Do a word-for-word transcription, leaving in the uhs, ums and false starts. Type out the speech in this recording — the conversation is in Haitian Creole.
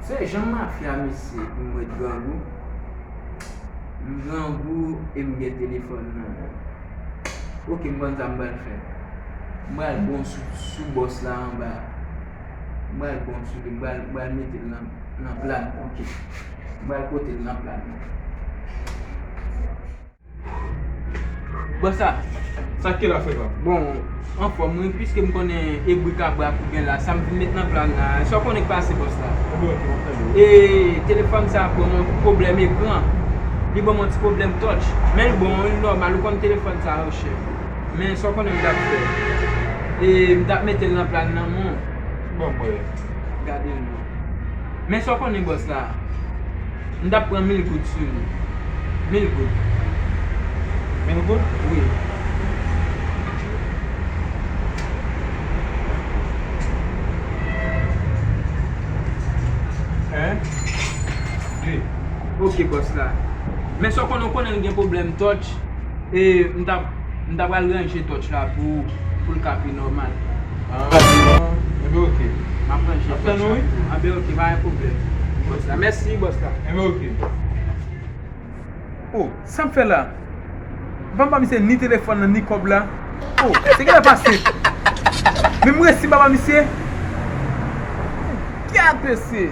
Se jan mafya misye, m ret grangou. M grangou e m gen telefòn nan men. Oke, m konn sa m pral fè. M pral bon sou, sou bòs la anba. M pral bon sou li, m pral, m pral mete l nan, nan pla n, oke. M pral pote l nan pla n. Bòs la. Sa k la, frè pa m? Bon, anfòm, wi, piske m konnen e brik a brak ou gen la, sa m vin met nan pla n la, sa w konnen k pase, bòs la? Ebyen, oke, m ap tande w. E, telefòn sa a ban mwen pwoblèm ekran. Li ban mwen ti pwoblèm touch. Men l bon, li nòmal, ou konn telefòn sa yo chè. Men sa w konnen m t ap fè? E, m t ap mete l nan pla n nan men w. Ban m wè. Gade l non. Men sa w konnen, bòs la? M t ap pran mil goud sou li. Mil goud. Mil goud? Wi. En, de. Oke, bòs la. Men sa w konnen, w konnen l gen pwoblèm touch. E, m t ap, m t ap al ranje touch la pou, pou l ka pi nòmal. Ah, enben oke. M ap ranje touch la pou ou. Enben oke, pa gen pwoblèm. Bòs la. Mèsi, bòs la. Enben oke. Oh, sa m fè la? M pa ba misye ni telefòn nan, ni kòb la. Oh, se genlè pase. Men m resi m pa ba misye. Gad mesye.